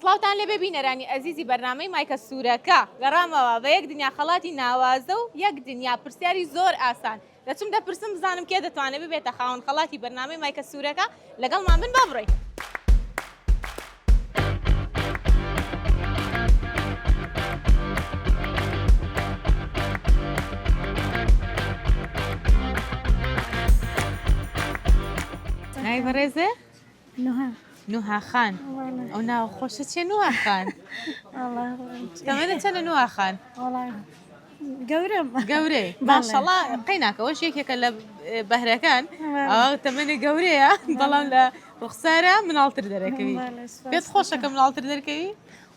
سڵاوتان لێبێ بینەرانی ئەزیزی بەرنامەی مایکە سوورەکە گەڕامەوە بە یەک دنیا خەڵاتی ناوازە و یەک دنیا پرسیاری زۆر ئاسان دەچم دەپرسم بزانم کێ دەتوانێت ببێتە خاوەن خەڵاتی بەرنامەی مایکە سوورەکە لەگەڵمان بن با بڕۆین. ناوی بەڕێزێ؟ نوها. نوها خان. ئەو ناوە خۆشە چیە نوها خان؟ تەمەنت چەندە نوها خان؟ گەورەم. گەورەی. ماشەڵا قەیناکەوەش یەکێکە لە بەهرەکان. ئەوە تەمەنی گەورەیە بەڵام لە ڕوخسارە مناڵتر دەرەکەوی. پێت خۆشە کە مناڵتر دەرکەوی؟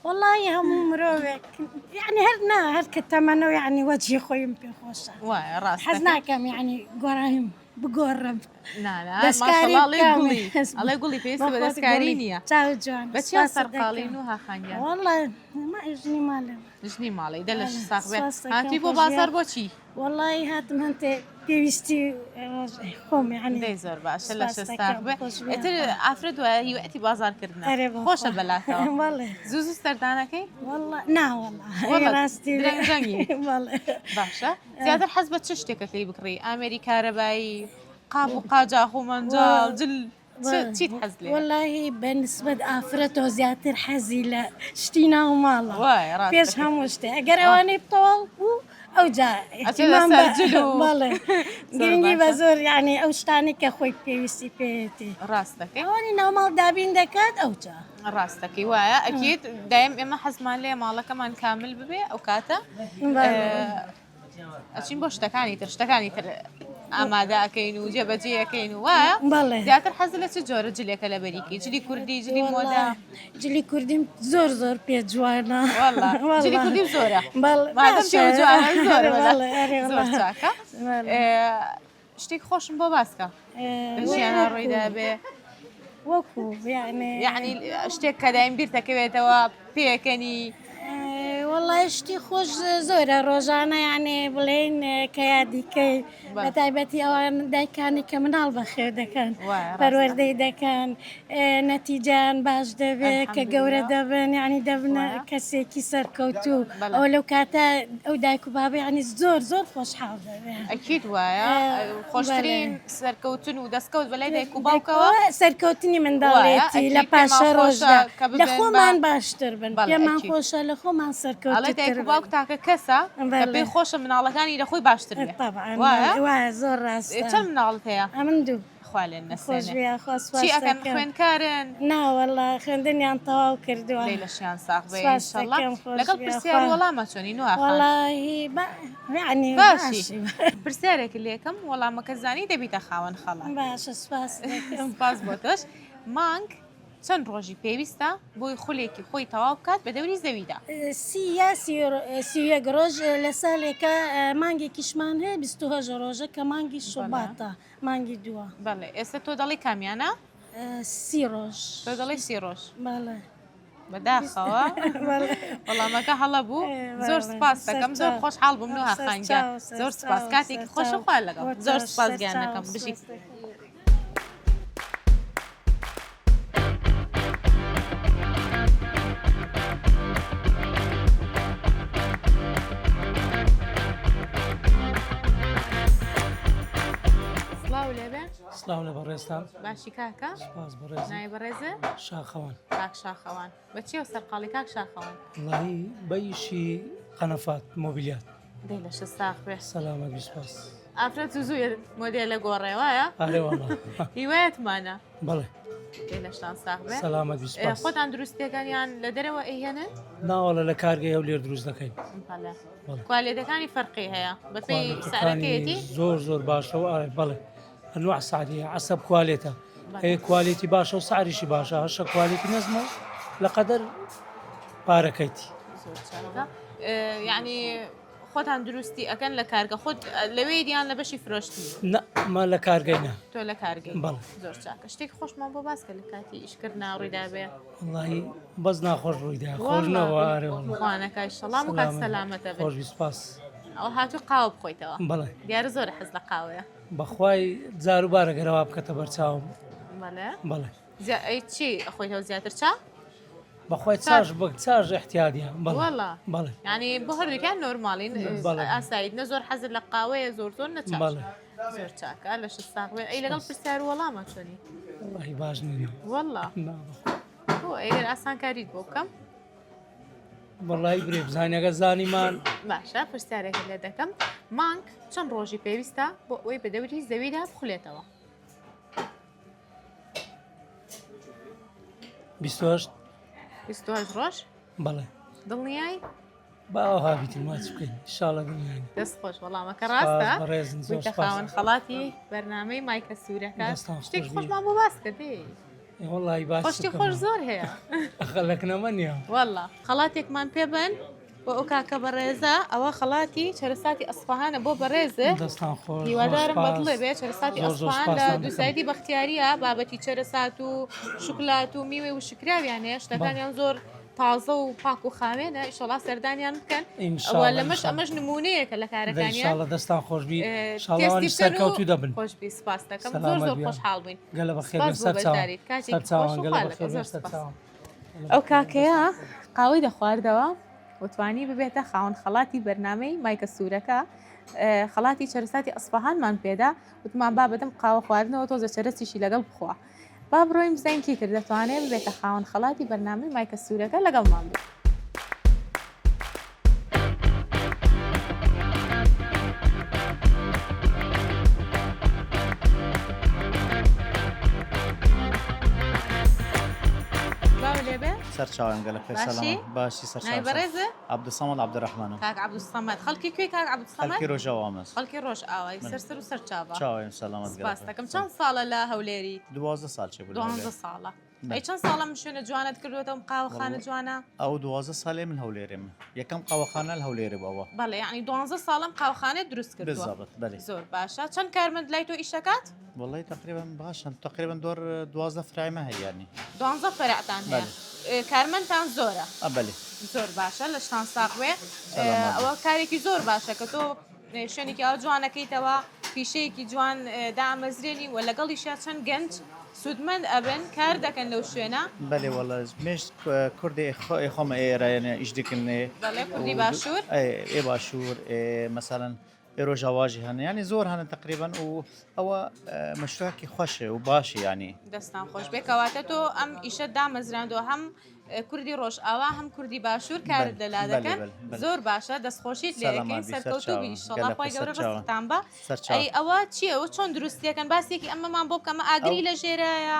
وەڵی هەموو مرۆڤێک یعنی هەر نا هەر کە تەمەنەوە یعنی وەجهی خۆیم پێ خۆشە. وایە ڕاست. حەز ناکەم یعنی گۆڕانیم بگۆڕم. نا نا ماشەڵا ئەڵێ گوڵی ئەڵێ گوڵی پێویست بە دەستکاری نییە. چاو جوان. بە چیان سەرقاڵی نوها خان گیان؟ وەڵا ما ژنی ماڵم. ژنی ماڵی دە لەش ساغ بێ. هاتی بۆ بازاڕ بۆچی؟ وەڵی هاتم هەندێ پێویستی خۆم یعنی. دەی زۆر باشە لەش ساغ بێ. ئیتر ئافرەت وایە هیوایەتی بازاڕ کردنە. خۆشە بەلاتەوە. زوو زوو سەردانەکەی؟ وەڵا نا وەڵا ڕاستی درەنگ درەنگی. باشە زیاتر حەز بە چ شتێکەکەی بکڕی؟ ئامێری کارەبایی، قاپ و قاجاخ و مەنجاڵ، جل چیت حەز لێیە؟ وەڵاهی بە نسبەت ئافرەتەوە زیاتر حەزی لە شتی ناو ماڵە وایە ڕاست پێش هەموو شتێ ئەگەر ئەوانەی تەواو بوو ئەوجا ئەچێتە اهتمام سەر بە جل و بەڵێ زۆر گرنگی بە باشە. زۆر یعنی ئەو شتانەی کە خۆی پێویستی پێیەتی ڕاست دەکەی ئەوانی ناو ماڵ دابین دەکات ئەوجا ڕاست دەکەی وایە ئەکید دایم ئێمە حەزمان لێ ماڵەکەمان کامل ببێ ئەو کاتە ئەچین بۆ شتەکانی تر شتەکانی تر ئامادە ئەەکەین و جێبەجێ ئەەکەین و وایە زیاتر حەز لە چ جۆرە جلێکە لە بەریکی جلی کوردی جلی مۆدە جلی کوردیم زۆر زۆر پێ جوانە جلی کوردیم زۆرە زۆر چاکە شتێک خۆشم بۆ باسکە ژیانە ڕوویدا بێ وەکو یعنی شتێک کە دایم بیرتەکەوێتەوە پێکەنی. وەڵای شتی خۆش زۆرە ڕۆژانە یانێ بڵێن کە یادیکەی بە تایبەتی ئەوان دایکانی کە مناڵ بەخێو دەکەن پەروەردەی دەکەن نەتیجان باش دەبێت کە گەورە دەبن یعنی دەبنە کەسێکی سەرکەوتوو ئەو لەو کاتە ئەو دایک و بابە یعنی زۆر زۆر خۆشحاڵ دەبێت. ئەکید وایە خۆشترین سەرکەوتن و دەستکەوت بەلای دایک و باوکەوە سەرکەوتنی منداڵێتی لە پاشە ڕۆژدا لە خۆمان باشتر بن پێمان خۆشە لە خۆمان سەرکەوتر دایک و باوک تاکە کەسە کە پێی خۆشە مناڵەکانی لە خۆی باشتر بێت وایە زۆر ڕاستە چەند مناڵت هەیە؟ ئەمن دوو خوا لێن نەسێنێ چی ئەکەن خوێندکارن؟ نا وەڵا خوێندنیان تەواو کردووە. دەی لەشیان ساغ بێ ئینشەڵا. لەگەڵ پرسیار و وەڵامە چۆنی نوها خان؟ وەڵاهی یەعنی باشی. پرسیارێک لێکەم وەڵامەکە زانی دەبیتە خاوەن خەڵات. باشە سوپاس دەکەم. سوپاس بۆ تۆش. مانگ چەند ڕۆژی پێویستە بۆی خولێکی خۆی تەواو بکات بە دەوری زەویدا؟ سی یا 31 ڕۆژ لە ساڵێکا مانگێکیشمان هەیە 28 ڕۆژە کە مانگی شوباتە. مانگی دووە. بەڵێ ئێستا تۆ دەڵێی کامیانە؟ سی ڕۆژ. تۆ دەڵێی سی ڕۆژ. بەڵێ. بەداخەوە وەڵامەکە هەڵە بوو زۆر سپاس دەکەم زۆر خۆشحاڵ بووم نوها خان گیان زۆر سپاس کاتێکی خۆش و خوا لەگەڵ زۆر سپاس گیانەکەم بژی. سڵاو لێبێ سڵاو لە بەڕێزتان باشی کاکە سپاس بەڕێز ناوی بەڕێزێ شاخەوان کاک شاخەوان بە چیەوە سەرقاڵی کاک شاخەوان وەڵاهی بە ئیشی قەنەفات مۆبیلیات دەی لەشت ساغ بێ سەلامەت بی سپاس ئافرەت زوو زوو مۆدێلە گۆڕێ وایە ئەرێ وەڵا هیوایەتمانە بەڵێ دەی لەشتان ساغ بێ سەلامەت بی سپاس خۆتان دروستەکەن یان لە دەرەوە ئەیهێنن ناوەڵە لە کارگەی هەولێر دروست دەکەین بەڵێ کوالێتەکانی فەرقی هەیە بەپێی کوالێتەکانی سعرەکەیەتی زۆر زۆر باشە و ئارێ بەڵێ ئەنواع سعری هەیە عەسەب کوالێتە هەیە کوالێتی باشە و سعریشی باشە هەشە کوالێتی نەزمە و لە قەدەر پارەکەیتی. زۆر چاکە یعنی خۆتان دروستی ئەکەن لە کارگە خۆت لەوێ دیان لە بەشی فرۆشتنی نا ما لە کارگەی نا تۆ لە کارگەی بەڵێ زۆر چاکە شتێک خۆشمان بۆ باس کە لە کاتی ئیشکردنا ڕوویدا بێ وەڵاهی بەس ناخۆش ڕوویدا خۆش نەبووە ئارێ وەڵا خوانەکە ئیشەڵا و کات سەلامەتە بن خۆش بی سپاس ئەوە هاتوو قاوە بخۆیتەوە بەڵێ دیارە زۆر حەز لە قاوەیە بەخوای جاروبارە گەر وا بکەتە بەرچاوم بەڵێ بەڵێ ئەی چی ئەخۆیتەوە زیاتر چا؟ بەخوای چاژ بە چاژ احتیادیە بەڵێ وەڵا بەڵێ یعنی بۆ هەردووکیان نۆرماڵین بەڵێ. ئاساییت نە زۆر حەزت لە قاوەیە زۆر زۆر نە چاژ بەڵێ زۆر چاکە لەشت ساغ بێ ئەی لەگەڵ پرسیار و وەڵامە چۆنی وەڵاهی باش نینە وەڵا نا بەخوا. بۆ ئەگەر ئاسانکاریت بۆ بکەم وەڵاهی برێ بزانەکە زانیمان باشە پرسیارێکت لێ دەکەم مانگ چەند ڕۆژی پێویستە بۆ ئەوەی بە دەوری زەویدا بخولێتەوە 28 28 ڕۆژ بەڵێ دڵنیای با ئەوها بیتن وا چ بکەین ئینشاڵڵا دڵنیاین دەست خۆش وەڵامەکە ڕاستە سپاس بەڕێزن زۆر بوویتە سپاس خاوەن خەڵاتی بەرنامەی مایکە سوورەکە دەستان خۆش شتێکی بی. خۆشمان بۆ باس کرد ئێ. ئێ وەڵڵاهی باس خۆشتی خۆش زۆر هەیە خەلک نەمە نییە والله خەڵاتێکمان پێ بن بۆ ئەو کاکە بەڕێزە ئەوە خەڵاتی چەرەساتی ئەسفەهانە بۆ بەڕێزێ دەستان خۆش زۆر هیوادارم سپاس. بەدڵێ بێ چەرەساتی زۆر زۆر ئەسفەهان لە سپاستان دەکەم. دووسایدی بەختیاریە بابەتی چەرەسات و شوکلات و میوەی وشکراویان هەیە شتەکانیان زۆر تازە و پاک و خاوێنە ئیشەڵا سەردانیان بکەن إن شاء ئەوە الله، لەمەش إن شاء الله. ئەمەش نمونەیەکە لە دە کارەکانیان ئینشاڵڵا دەستان خۆش بی ئێ، ئینشاڵڵا تێستی ئەوانیش بکەن و سەرکەوتوو دەبن خۆش بی سپاس دەکەم زۆر سەلامەت زۆر بیان. خۆشحاڵ بووین گەلە بەخێر سپاس بێن بۆ سەر چاوان بەشداریت کاتێکی سەر خۆش چاوان و گەلە خوا بەخێر لەگەڵ بێن زۆر سەر سپاس چاوان ئەو کاکەیە قاوەی دەخواردەوە و توانی ببێتە خاوەن خەڵاتی بەرنامەی مایکە سوورەکە خەڵاتی چەرەساتی ئەسفەهانمان پێدا وتمان با بەدەم قاوە خواردنەوە تۆزە چەرەسیشی لەگەڵ بخوا با بڕۆین بزانین کێ تر دەتوانێت ببێتە خاوەن خەڵاتی بەرنامەی مایکە سوورەکە لەگەڵمان بێت. سەرچاوم گەلە خێر باشی؟ سەلامەت باشی ناوی سەرچاوم بەڕێزە؟ عەبدولسەمەد عەبدولڕەحمانم کاک عەبدولسەمەد خەڵکی کوێی کاک عەبدولسەمەد؟ خەڵکی ڕۆژاوامەس خەڵکی ڕۆژئاوای سەر سەر و سەر چاوە چاوم سەلامەت گەلە سپاس خێر دەکەم چەند ساڵە لە هەولێری؟ 12 ساڵ چێ بوو لە هەولێر 12 ساڵە ئەی چەند ساڵە ئەم شوێنە جوانەت کردووەتەوە ئەم قاوەخانە جوانە؟ ئەو 12 ساڵێ من هەولێرێم یەکەم قاوەخانە لە هەولێرێ بوو ئەوە. بەڵێ یەعنی دوانزە ساڵە ئەم قاوەخانەت دروست کردووە. بالضبط بەلی. زۆر باشە چەند کارمەند لای تۆ ئیش دەکات؟ وەڵی تقریبا باشن تقریبا دۆر 12 فرعی مە هەیە یانی. دوانزە فەرعتان هەیە بەلی. کارمەندتان زۆرە؟ ئە بەلی. زۆر باشە لەشتان ساغ بێ. سەلامەت بی. ئەوە کارێکی زۆر باشە کە تۆ شوێنێکی ئاوا جوان ئەکەیتەوە پیشەیەکی جوان دامەزرێنی و لەگەڵیشیا چەند گەنج سوودمەند ئەبن کار دەکەن لەو شوێنە. بەلێ وەڵا مێشت کوردێ ئێ خۆمە ئێرە یەنێ ئیش دکن ئێ بەڵێ کوردی باشوور ئێ ئێ باشوور ئێ مەسەلەن ئێ ڕۆژاواژی هەن یانی زۆر هەنە تەقریبەن و ئەوە مەشروعێکی خوەشێ و باشی یانی. دەستان خۆش بێ کەواتە تۆ ئەم ئیشەت دامەزراندووە هەم کوردی ڕۆژئاوا هەم کوردی باشوور کارت لەلا دەکەن زۆر باشە دەستخۆشیت لێ ئەکەین سەرکەوتوو بی ئیشەڵا خوای گەورە ڕزقتان بە ئەی ئەوە چییە ئەوە چۆن دروستیەکەن باسێکی ئەمەمان بۆ بکە ئەمە ئاگری لە ژێرایە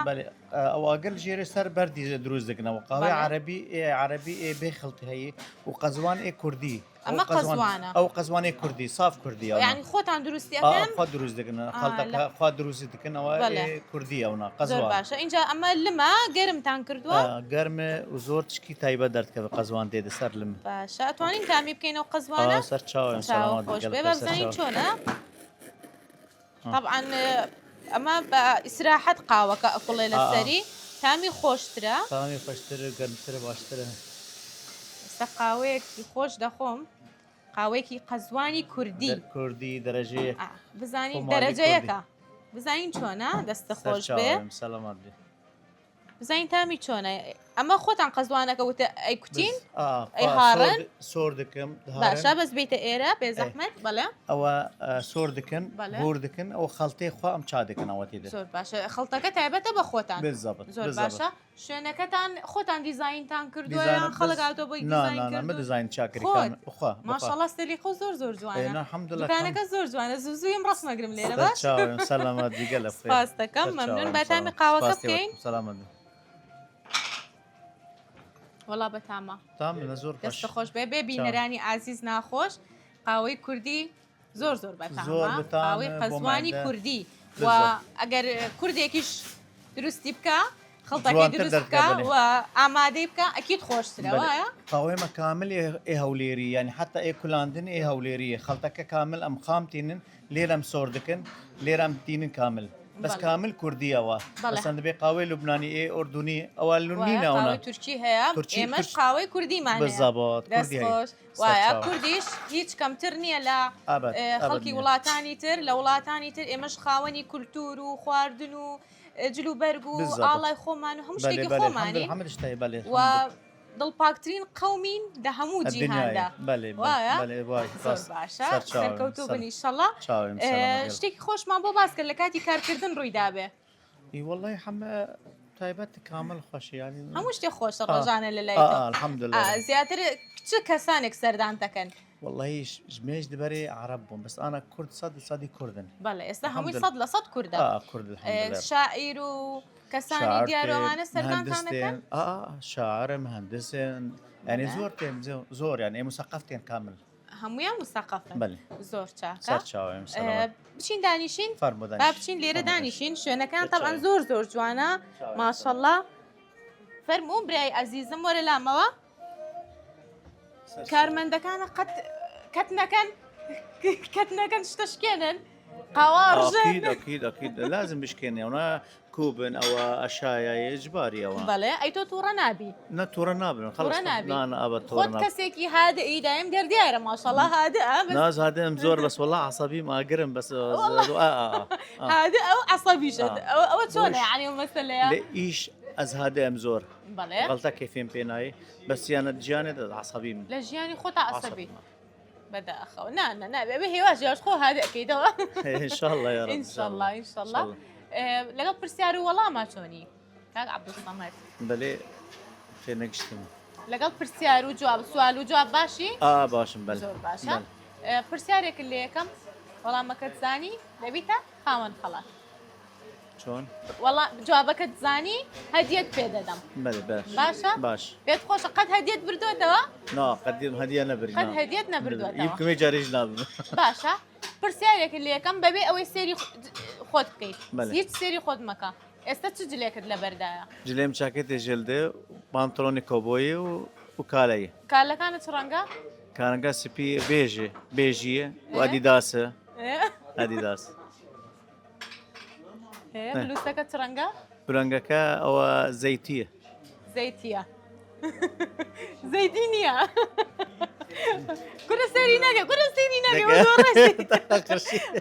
ئەو ئاگر ژێرە سەر بەردی دروست دەکەنەوە قاوەی عەرەبی عەرەبی بێ خڵتی هەیە و قەزوان ئێ کوردی ئەمە قەزوانە. ئەو قەزوانەی کوردی ساف کوردی ئەونا. یانی خۆتان دروستی ئەکەن؟ خوا دروست دەکەن خەڵتەکە خوا دروستی دەکەن ئەوە کوردی ئەونا قەزوان. زۆر باشە ئینجا ئەمە لمە گەرمتان کردووە؟ گەرمە و زۆر تشکی تایبەت دەردکەوێ قەزوان دێ سەر لم. باشە ئەتوانین تامی بکەینەوە قەزوانە؟ سەر چاوم چاو خۆش بێ با بزانین چۆنە؟ تەبعەن ئەمە بە ئیسراحەت قاوەکە ئەکوڵێ لەسەری تامی خۆشترە. تامی خۆشترە گەرمترە باشترە. ئێستا قاوەیەکی خۆش دەخۆم قاوەیەکی قەزوانی کوردی کوردی دەرەجەیەک بزانین دەرەجەیەکە بزانین چۆنە دەستە خۆش بێ سەلامەت بێ. بزانین تامی چۆنە ئەمە خۆتان قەزوانەکە وتە ئەی کوتین ئەی هاڕن سۆر دەکەم باشە بەس بیتە ئێرە بێ زەحمەت بەڵێ ئەوە سۆر دەکەن هۆر دەکەن ئەو خەڵتێ خوا ئەم چا دەکەنەوە تێدا زۆر باشە خەڵتەکە تایبەتە بە خۆتان بالضبط زۆر باشە شوێنەکەتان خۆتان دیزاینتان کردووە یان خەڵک هاتووە بۆی دیزاین کردوون؟ دیزاین چاکری خۆت خوا ماشاءاللە سەلیقە و زۆر زۆر جوانە الحمدلله دوکانەکە زۆر جوانە زوو زوو یم ڕەسمەگرم لێرە باش سەرچاوم سەلامەت بی گەلە بخێر سپاس دەکەم مەمنون با تامی قاوەکە بکەین سەلامەت بی وەڵا بەتامە تام لە زۆر خۆش دەستە خۆش بێ بێ بینەرانی ئازیز ناخۆش قاوەی کوردی زۆر زۆر بەتامە قاوەی قەزوانی کوردی و ئەگەر کوردێکیش دروستی بکە خڵتەکەی دروست بکە و ئامادەی بکە ئەکید خۆشترە وایە قاوەیمە کامل ئێ هەولێری یعنی حتا ئێ کولاندن ئێ هەولێریە خەڵتەکە کامل ئەم خام تینن لێرەم سۆر دکن لێرەم تینن کامل بەس کامل کوردیەوە بەسەند بێ قاوەی لوبنانی ئێ ئۆردونی ئەوە لونی ناوە تورکی هەیە ئێمەش قاوەی کوردیمان بالضبط کوردی هەیە وایە کوردیش هیچ کەمتر نییە لە خەڵکی وڵاتانی تر لە وڵاتانی تر ئێمەش خاوەنی کولتور و خواردن و جل و بەرگ و ئاڵای خۆمان و هەموو شتێکی خۆمانی و. دڵپاکترین قەومین لە هەموو جیهاندا. وایە؟ زۆر باشە سەرکەوتوو بن ئیشەڵا. شتێکی خۆشمان بۆ باس کە لە کاتی کارکردن ڕووی دابێ. ئی وەڵی حەمە تایبەت کامل خۆشی ینی هەموو شتێ خۆشە ڕۆژانە لە لای زیاتر چ کەسانێک سەردان دەکەن؟ وەڵی ژمێژ دبەرێ عرب بووم بەس ئانا کورد سەد سەدی کوردن. بەڵێ ئێستا هەمووی سەد لە سەد کوردە. کورد شاعیر و کەسانی دیار و ئەوانە سەردانتان ئەکەن؟ ئا شاعرە مهندسن یعنی زۆر تێن زۆر یعنی مسەقەف تێن کامل هەموویان مسەقەفن بەلێ زۆر چاکە سەر چاوم سەلامەت بچین دانیشین فەرموو با دانیش بچین لێرە فەرموو دانیشین شوێنەکان سەر تەبعەن چاوم. زۆر زۆر جوانە چاوم، ماشەڵڵا فەرموو برای ئەزیزم وەرە لامەوە سەر چاوم. کارمەندەکانە قەت کەت نەکەن کەت نەکەن شتە شکێنن قاوا ڕژێن اكيد اكيد اكيد لازم بشكيني وانا کوبن ئەوە ئەشایە ئیجباری ئەوە. بەڵێ ئەی تۆ توڕە نابی. نا توڕە نابم خەڵس توڕە نابی. نا نا ئەبەد توڕە خۆت نابم. کەسێکی هادئی دایم دیار دیارە ماشەڵا هادئە بەس ناز هادئم زۆر بەس وەڵا عەسەبیم ئاگرم بەس والله. ئا ئا ئا. هادئە و عەسەبیشە آه. ئەوە ئەوە چۆنە بۆش. یعنی ئەو مەسەلەیە لە ئیش ئەز هادئم زۆر بەڵێ غەڵتە کەفێم پێ نایێ بەس یانە جیانێ دە عەسەبیم لە ژیانی خۆتا عەسەبی عەسەبیم. بەداخەوە نا نا نابێ ئەبێ هێواش هێواش خۆ هادئ کەیتەوە ان شاء الله یا رب ان شاء الله ان شاء الله لەگەڵ پرسیار و وەڵاما چۆنی کاک عەبدولسەمەد؟ بەلێ تێنەگشتم. لەگەڵ پرسیار و جواب سوال و جواب باشی؟ ئا باشم بەلێ. زۆر باشە. پرسیارێکت لێ یەکەم وەڵامەکەت زانی دەبیتە خاوەن خەڵات. چۆن؟ وەڵا جوابەکەت زانی هەدیەت پێ دەدەم. بەلێ باش. باشە؟ باش. پێت خۆشە قەت هەدیەت بردۆتەوە؟ نا قەت هەدیە نەبرد. قەت هەدیەت نەبردۆتەوە. یمکن جارێش نابم. باشە. پرسیارێکت لێ یەکەم بەبێ ئەوەی سێری خۆت بکەیت هیچ سێری خۆت مەکە ئێستا چ جلێکت لەبەردایە؟ جلێم چاکێتێ ژێلدێ و پانتڵۆنی کۆبۆیی و و کالەیە. کالەکانت چ ڕەنگە؟ کارەکە سپی بێژێ بێژیە و ئەدیداسە ئەدیداس. بلوسەکە چ ڕەنگە؟ برەنگەکە ئەوە زەیتیە. زەیتیە. زەیتی نییە. کورە سەیری نەکە کورە سەیری نەکە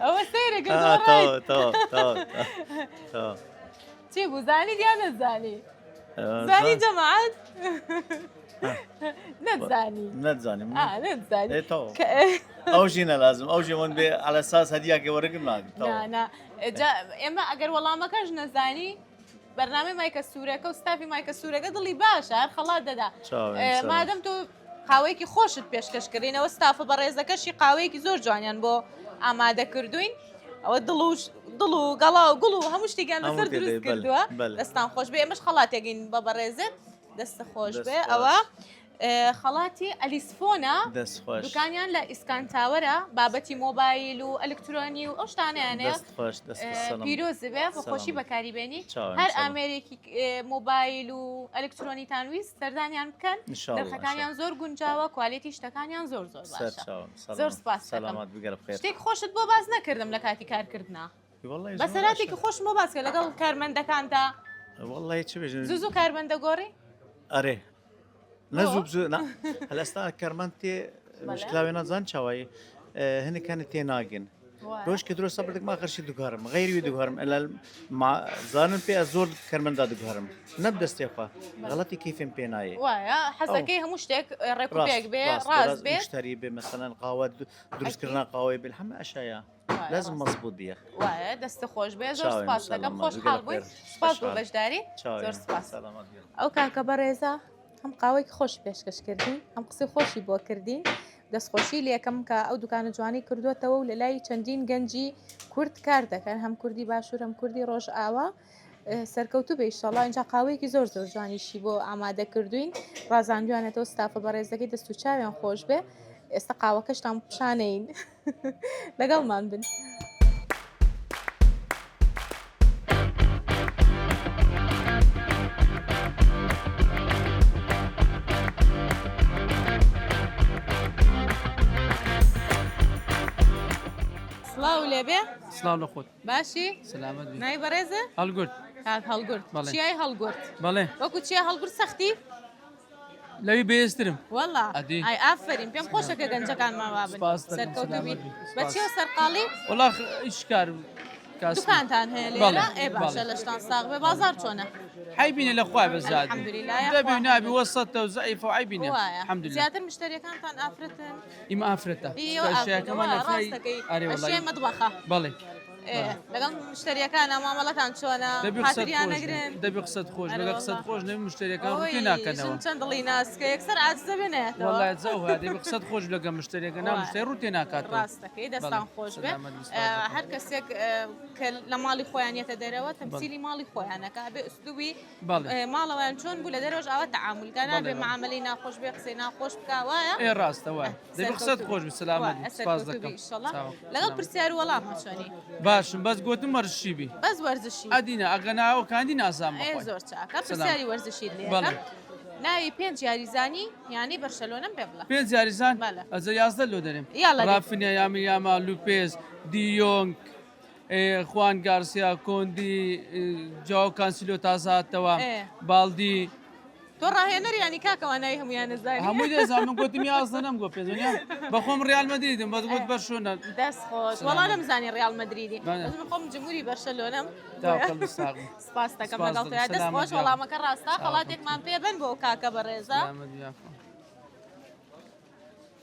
ئەوە سەیرە چی بوو زانی دیان نەزانی زانی جەماعەت نەتزانی نەتزانی نەتزانی ئەو ژینە لازم ئەو ژێ من بێ على ساس هەدیاکە وەرگم ناگرم ئێمە ئەگەر وەڵامەکەش نەزانی بەرنامەی مایکە سوورەکە و ستافی مایکە سوورەکە دڵی باشە هەر خەڵات دەدا مادەم تۆ قاوەیەکی خۆشت پێشکەش کردینەوە ستافە بەڕێزەکەشی قاوەیەکی زۆر جوانیان بۆ ئامادە کردوین ئەوە دڵ و دڵ و گەڵا و گوڵ و هەموو شتێکیان لەسەر دروست کردووە دەستان خۆش بێ ئێمەش خەڵاتێکین بە بەڕێزت دەست خۆش بێ ئەوە خەڵاتی ئەلیسفۆنە دوکانیان لە ئیسکان تاوەرە بابەتی مۆبایل و ئەلکترۆنی و ئەو شتانەیان هەیە پیرۆز بێ بە خۆشی بەکاری بێنی هەر ئامێرێکی مۆبایل و ئەلکترۆنیتان ویست سەردانیان بکەن نرخەکانیان زۆر گونجاوە quality شتەکانیان زۆر زۆر باشە زۆر سپاس شتێک خۆشت بۆ باس نەکردم لە کاتی کارکردنا بەسەراتێکی خۆشم بۆ باس کە لەگەڵ کارمەندەکاندا زوو زوو کارمەندە گۆڕی ئەرێ نە زوو بزوو نا هەل ئێستا کەرمەند تێ مشکلاوێ نازان چاوایی هەنێکانی تێ ناگەن ڕۆژ کە درۆ سەبر دەکەم ئاخر شی دوگارم غەیری دوگارم ئەلا زانم پێ زۆر کەرمەندا دوگارم نەب دەستێ خوا غەڵەتی کەیفم پێ نایێ وایە حەزەکەی هەموو شتێک ڕێک و پێک بێ ڕاست بێ مشتری بێ مەسەلەن قاوە دروستکردنا قاوەی بێ هەمە ئەشایا لازم مەزبوط بیە وایە دەست خۆش بێ زۆر سپاس دەکەم خۆشحاڵ بووین سپاس بۆ بەشداری زۆر سپاس ئەو کاکە بەڕێزە هەم قاوەیەکی خۆش پێشکەش کردین هەم قسەی خۆشی بۆ کردین دەستخۆشی لەکەم کە ئەو دوکانە جوانی کردوێتەوە و لە لای چەندین گەنجی کورد کار دەکەن هەم کوردی باشوور هەم کوردی ڕۆژئاوا سەرکەوتوو بێ ئیشەڵا ئینجا قاوەیەکی زۆر زۆر جوانیشی بۆ ئامادە کردوین ڕازاندویانەتەوە ستافە بەڕێزەکەی دەست و چاویان خۆش بێ ئێستا قاوەکەشتان پیشانەین لەگەڵمان بن. سڵاو لێبێ سڵاو لە خۆت باشی سەلامەت بی ناوی بەڕێزە؟ هەڵگورد کاک هەڵگورد بەڵێ. چیای هەڵگورد بەڵێ وەکو چیا هەڵگورد سەختی؟ لەوی بەهێزترم وەڵا ئەدی. ئای ئافەرین پێم خۆشە کە گەنجەکانمان وابن سپاس دەکەم، سەرکەوتوو بی سەلامەت بی. بە سپاس. چیەوە سەرقاڵی؟ وەڵا ئیش کار. کاسبی. دوکانتان هەیە لێرە؟ بەڵێ، ئێ باشە بەڵێ. لەشتان ساغ بێ بازاڕ چۆنە؟ عەیبی نیە لە خوای بەزیاد بی. الحمدللە یاخوا. دەبی و نابی وەسەتە و زەعیفە و عەیبی نیە. وایە. الحمدللە. زیاتر مشتەریەکانتان ئافرەتن؟ ئیمە ئافرەتە. ئیوە ئافرەتە. ئەشیاکەمان وایە ئەفرەی ڕاستەکەی. ئەرێ وەڵای. ئەشیای مەتبەخە. بەڵێ. ئێ لەگەڵ مشتەریەکانا مامەڵەتان چۆنە؟ دەبی قسەت خاتریان خۆش بێ. ئەگرن؟ دەبی قسەت خۆش بێ. ئەرێ گەر قسەت وەڵا. خۆش نەبی مشتەریەکان ڕوو ئۆی تێ ژن ناکەنەوە. چەند دڵی ناسکە یەکسەر عاجزە بێ نایەتەوە. وەڵا جەوهە دەبی قسەت خۆش بێ لەگەڵ مشتەریەکە نا وایە. مشتەری ڕوو تێ ناکاتەوە. ڕاستەکەی دەستان بەڵێ. خۆش بێ. سەلامەت بی سپاس دەکەم. هەر کەسێک کە لە ماڵی خۆیان یەتە دەرەوە تەمسیلی ماڵی خۆیانەکە ئەبێ ئوسلوبی ماڵەوەیان چۆن بوو لە دەرەوەش ئاوا تەعامول کا نابێ معامەلەی ناخۆش بێ قسەی ناخۆش بکا وایە؟ ئێ ڕاستە وایە دەبێ قسەت خۆش بی سەلامەت بی سپاس دەکەم ئیشەڵا لەگەڵ پرسیار و وەڵامە چۆنی؟ باشم بەس گۆتم وەرزشی بی بەس وەرزشی ئەدینا ئەگە ناوە کاندی نازانم ئێ بەخوای زۆر چاکە پرسیاری وەرزشیت لێ بەڵێ. ئەکەم ناوی پێنج یاریزانی یانەی بەرشەلۆنەم پێ بڵێ پێنج یاریزان بەڵێ. ئەجە 11 لۆ دەرێم یاڵا دەی. ڕافینیا یامین یامال لوپێز دیۆنگ خوان گارسیا، کۆندی، جاو کانسیلۆ تازە هاتەوە، باڵدی. تۆ ڕاهێنەر یانی کاکە وا ناوی هەموویان ئەزانی. هەمووی دەزانم من گوتم 11 نەم گۆ پێ دنیا بەخۆم ڕیال مەدریدم بەس گوت بەرشۆنە. دەست خۆش وەڵا نەمزانی ڕیال مەدریدی بەس من خۆم جمهوری بەرشەلۆنەم. تاوکەل ساغ. سپاس دەکەم لەگەڵ تۆیا دەست خۆش وەڵامەکە ڕاستە خەڵاتێکمان پێ بەن بۆ کاکە بەڕێزە.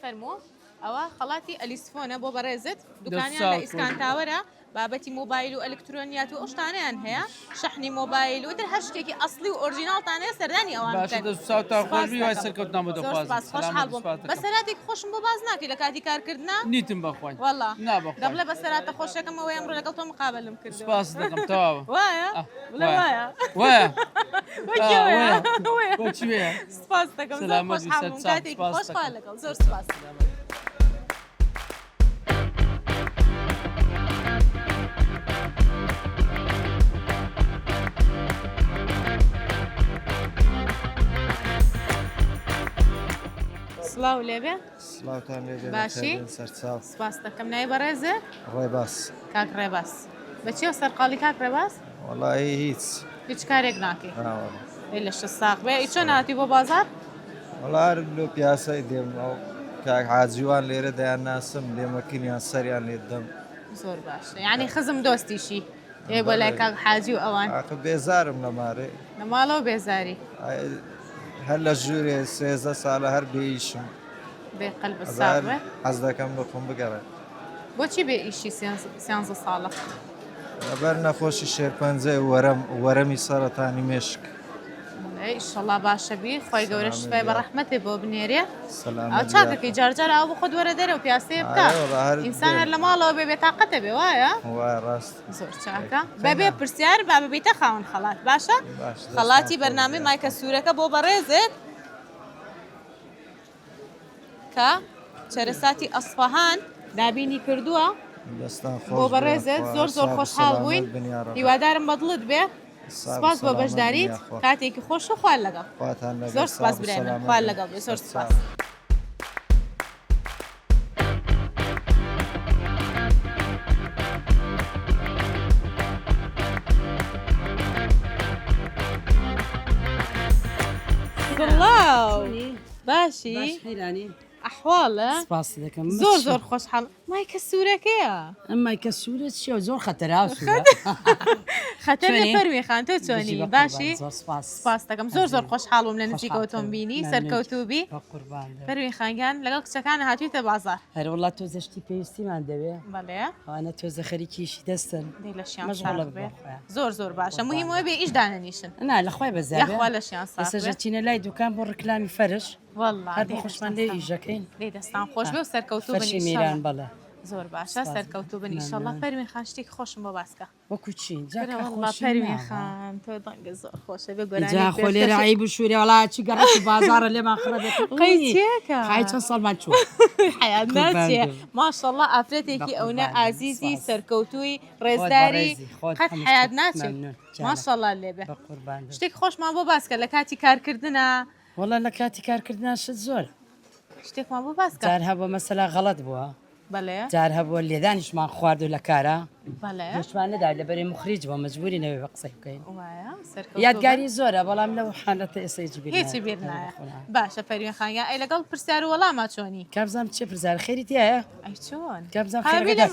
فەرموو ئەوە خەڵاتی ئەلیسفۆنە بۆ بەڕێزت دوکانیان لە ئیسکان تاوەرە بابەتی مۆبایل و ئەلکترۆنیات و ئەو شتانەیان هەیە شەحنی مۆبایل و تر هەر شتێکی ئەسڵی و ئۆرجیناڵتان هەیە سەردانی ئەوان باشە بکەن دەست چاوتان خۆش سپاس بی وای دەکەم. سەرکەوتنان بۆ زۆر دەخوازم سپاس سەلامەت خۆشحاڵ بووم سپاس دەکەم. بەسەراتێکی خۆشم بۆ باس ناکەی لە کاتی کارکردنا نیتم بەخوای وەڵا نا بەخوای دەبڵێ بەسەراتە خۆشەکەم ئەوەی ئەمڕۆ لەگەڵ تۆ مقابەلم کردەوە سپاست دەکەم تەواوە وایە ئاه، بڵێ وایە وایە وایە وەکی ئاه، وایە وایە وایە وەکی وایە سپاس دەکەم زۆر سەلامەت بی خۆشحاڵ سەر بووم چاو کاتێکی سپاس خۆش دەکەم. خوا لەگەڵ زۆر سپاس. سڵاو لێبێ سڵاوتان لێبێ باشی؟ بەخێربێن سەرچاو. سپاس دەکەم ناوی بەڕێزت؟ ڕێباز. کاک ڕێباز بە چیەوە سەرقاڵی کاک ڕێباز؟ وەڵایی هیچ. هیچ کارێک ناکەی؟ نا وەڵا. ئەی لەشت ساغ بێ ئەی چۆن هاتی بۆ بازاڕ؟ وەڵا هەر لۆ پیاسەی دێم ئەو کاک حاجیوان لێرە دەیان ناسم لێمەکنیان سەریان لێ دەم. زۆر باشە یعنی خزم دۆستیشی ئێ بۆ لای کاک حاجی و ئەوان. ئاخر بێزارم لە مارێ. لە ماڵەوە بێزاری؟ هەر لە ژوورێ 13 ساڵە هەر بێ ئیشم. دەی قەلبت ساغ بێ. حەز دەکەم لە خۆم بگەڕێم. بۆچی بێ ئیشی سیانزە ساڵە؟ لەبەر نەخۆشی شێرپەنجەی وەرەم وەرەمی سەرەتانی مێشک. ئیشەڵا باشە بی خوای گەورە شفای بە ڕەحمەتێ بۆ بنێرێ. سەلامەت ئەو چاکەکەی جار جار ئاو بۆ خۆت وەرە دەرەوە پیاسەیە بکە. ئارێ وەڵا هەر ئینسان هەر لە ماڵەوە بێ بێتاقەتە بێ وایە؟ وایە ڕاست. زۆر چاکە بەبێ پرسیار با ببیتە خاوەن خەڵات باشە؟ باش دەستان خەڵاتی خۆش بەرنامەی بێ. مایکە سوورەکە بۆ بەڕێزت. کە چەرەساتی ئەسفەهان دابینی کردووە بۆ بەڕێزت زۆر زۆر خۆشحاڵ بووین هیوادارم بەدڵت بێ سپاس بۆ بەشداریت کاتێکی خۆش و خوار لەگەڵ زۆر سپاس برای من خوار لەگەڵ بێ زۆر سپاس. سڵاو باشی؟ باش حەیرانی. ئەحواڵە؟ سپاست دەکەم. زۆر زۆر خۆشحاڵ. مایکە سوورەکەیە. ئەم مایکە سوورە چییە؟ زۆر خەتەرە سوورە. خەتەر چۆنی؟ فەرمی خان تۆ چۆنی؟ بژی بە قوربان، باشی؟ زۆر سپاس. سپاس دەکەم زۆر زۆر خۆشحاڵ بووم لە نزیکەوە خۆشحاڵ تۆم بینی ممنون. سەرکەوتوو بی. بە قوربان بم. پەروین خان گیان لەگەڵ کچەکان هاتوویتە بازاڕ. ئەرێ وەڵا تۆزە شتی پێویستیمان دەوێ. بەڵێ. ئەوانە تۆزە خەریکی ئیشی دەستن. دەی لەشیان مەشغوڵە ساغ بن بێ. بۆ خۆیان. زۆر زۆر باشە مهم ئەوە بێ ئیش دانەنیشن. نا لە خوای بەزیاد بێ. یاخوا لەشیان ساغ ئێستا بێ. ژەچینە لای دوکان بۆ ڕیکلامی فەرش. واللە هەر بۆ دەی خۆشمان دەستان لێ ساغ. ئیشەکەین. دەی دەستان خۆش بێ و سەرکەوتوو بن فەرشی ئیشەڵا. میران بەڵێ. زۆر باشە سپاس. سەرکەوتوو بن ئیشەڵا. ممنون. پەروین خان شتێکی خۆشم بۆ باس کە. وەکو چی؟ جا کورە کە وەڵڵا خۆشی پەروین ناوە. خان تۆ دەنگت زۆر خۆشە بێ جا گۆرانیت خۆ لێرە پێشکەش عەیب و شوورێ وەڵا چی گەڕەک و بازاڕە لێمان خڕە بێت قەی ئوی چێکە؟ خای چەند ساڵمان چووە. حەیات قوربان ناچێ بم. ماشەڵڵا ئافرەتێکی ئەونە بە قوربان بم. ئازیزی سپاس. سەرکەوتووی خۆت ڕێزداری بەڕێزی خۆت قەت هەموو حەیات شتێک. ناچێ ممنون جانەکەم. ماشەڵڵا لێبێ. بە قوربان بم. شتێکی خۆشمان بۆ باس کە لە کاتی کارکردنا. وەڵا لە کاتی کارکردنا شت زۆرە. شتێکمان بۆ باس کە. جار هەبووە مەسەلا غەڵەت بووە. بەڵێ. جار هەبووە لێدانیشمان خواردو لە کارا بەڵێ. گوێشمان نەدا لەبەرێ موخریج بووە مەجبوری نەبێ بە قسەی بکەین. وایە سەرکەوتوو بن. یادگاری زۆرە بەڵام لەو حالەتە ئێستا هیچ بیر هیچی نایە. بیر نایە. باشە پەروین خان گیان ئەی لەگەڵ پرسیار و وەڵاما چۆنی؟ کابزانم چێ پرسیار خێری تیایە؟ ئەی چۆن؟ کابزانم هاویلم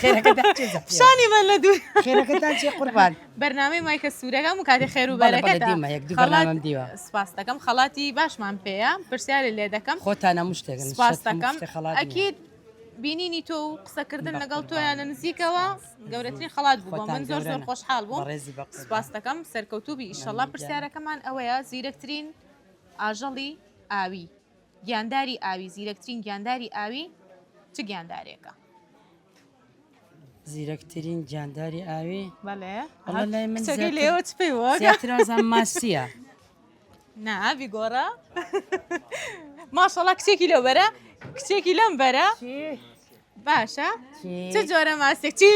خێرەکەتان چێ زەحمەتە؟ پیشانی بەن لە دوور. خێرەکەتان چێ قوربان؟ بەرنامەی مایکە سوورەکە هەموو کاتێ خێر و بەڵێ بەڵێ بەرەکەتە. دیومە یەک دوو خەڵات بەرنامەم دیوە. سپاس دەکەم خەڵاتی باشمان پێیە پرسیارت لێ دەکەم. خۆتان هەموو شتێکن سپاس شەت هەموو دەکەم شتێ خەڵات نییە. ئەکید بینینی تۆ و قسەکردن بە لەگەڵ قوربان. تۆیان لە نزیکەوە گەورەترین خەڵات بوو بۆ خۆتان من زۆر زۆر گەورەنە. خۆشحاڵ بووم بەڕێزی بە قوربان. سپاس دەکەم سەرکەوتوو بی ئیشەڵا مەمنون گیانم. پرسیارەکەمان ئەوەیە زیرەکترین ئاژەڵی ئاوی گیانداری ئاوی زیرەکترین گیانداری ئاوی چ گیاندارێکە؟ زیرەکترین گیانداری ئاوی بەڵێ وەڵا لای من کچەکەی زیاتر لێوە چ پێی وەکە زیاتر وازانم ماسییە. نا بیگۆڕە ماشەڵا کچێکی لەو بەرە کچێکی لەم بەرە باشە چ جۆرە ماسێک چی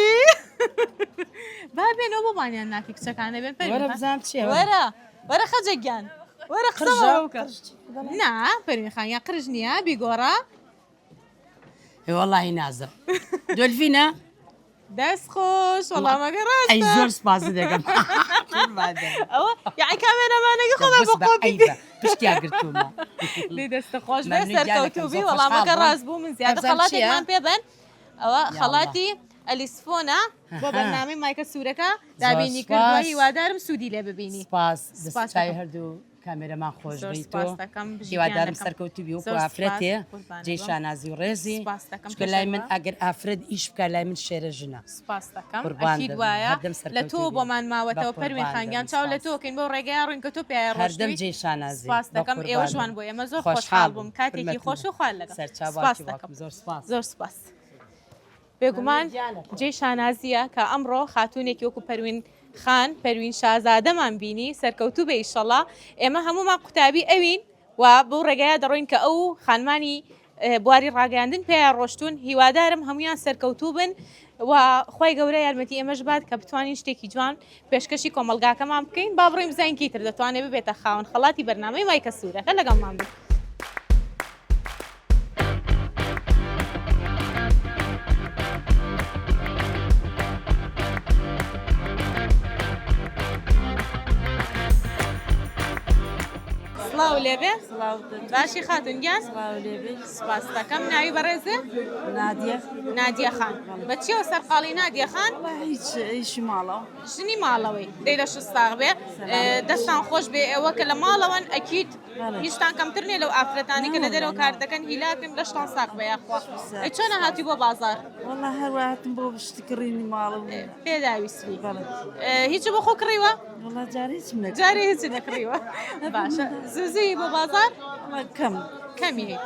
با بێنەوە بۆ بانیان ناکی کچەکانە بێن پەروین وەرە خان. بزانم چییە وەرە وەرە خەجە گیان وەرە قسە قرژە بکە نا پەروین خان یا قرژ نییە بیگۆڕە وەڵی نازم دۆلفینە دەست خۆش وەڵامەکە ڕاستە ئەی زۆر سپاسی دەکەم ئەوە یاعی کامێرەمانەکە خۆمان بۆ قۆپی پشتیا گرتوومە لێ دەستە خۆش بێ سەرکەوتوو بی وەڵامەکە ڕاست بوو من زیاتر خەڵاتێکمان پێ بن ئەوە خەڵاتی ئەلیسفۆنە بۆ بەرنامەی مایکە سوورەکە دابینی کردووە هیوادارم سوودی لێ ببینی سپاس دەست چای هەردوو کامێرەمان خۆش زۆر بی تۆ سپاست دەکەم بژی هیوادارم گیانەکەم. سەرکەوتوو بی وەکو زۆر سپاس، ئافرەتێ قوربانت جێی بم. شانازی و ڕێزی سپاست دەکەم چونکە لای من پێشەنگە. ئەگەر ئافرەت ئیش بکا لای من شێرە ژنە سپاست دەکەم قوربان ئەکید دەبم وایە هەردەم لە تۆ سەرکەوتوو بی بۆمان بە ماوەتەوە پەروین قوربان خان گیان دەبم چاو لە سپاس تۆ کەین بەو ڕێگەیە ڕووین کە تۆ پیایا هەردەم ڕۆشتووی جێی شانازی سپاست بە دەکەم قوربان ئێوەش وان دەبم بۆ ئێمە زۆر خۆشحاڵ خۆشحاڵ بووم بووم کاتێکی حورمەتم خۆش و خوار لەگەڵ سەرچاو سپاست باوکی دەکەم باوکم زۆر سپاس زۆر سپاس. بێگومان جێی شانازییە کە ئەمڕۆ خاتوونێکی وەکو پەروین خان، پەروین شازادەمان بینی، سەرکەوتوو بێ ئیشەڵا، ئێمە هەموومان قوتابی ئەوین و بەو ڕێگایە دەڕۆین کە ئەو و خانمانی بواری ڕاگەیاندن پێیا ڕۆشتوون، هیوادارم هەموویان سەرکەوتوو بن و خوای گەورە یارمەتی ئێمەش بات کە بتوانین شتێکی جوان پێشکەشی کۆمەڵگاکەمان بکەین، با بڕۆین بزانین کێی تر دەتوانێت ببێتە خاوەن خەڵاتی بەرنامەی مایکە سوورەکە، لەگەڵمان بن. سڵاو لێبێ باشی خاتون گیان سپاس دەکەم ناوی بەڕێزێ نادیە نادیە خان بە چیەوە سەرقاڵی نادیە خان هیچ ئیشی ماڵەوە ژنی ماڵەوەی دەی لەشت ساغ بێ دەستان خۆش بێ ئێوە کە لە ماڵەوەن ئەکید هیچتان کەمتر نییە لەو ئافرەتانی کە لە دەرەوە کار دەکەن هیلاکن لەشتان ساغ بێ یاخوا ئەی چۆنە هاتی بۆ بازار وەڵا هەر وا هاتم بۆ شتی کڕینی ماڵم پێداویستی هیچ بۆ خۆ کڕیوە وەڵا جارێ هیچم نەکڕیوە جارێ هیچ نەکڕیوە باشە زوو زووی بۆ بازار کەم کەمی هیچ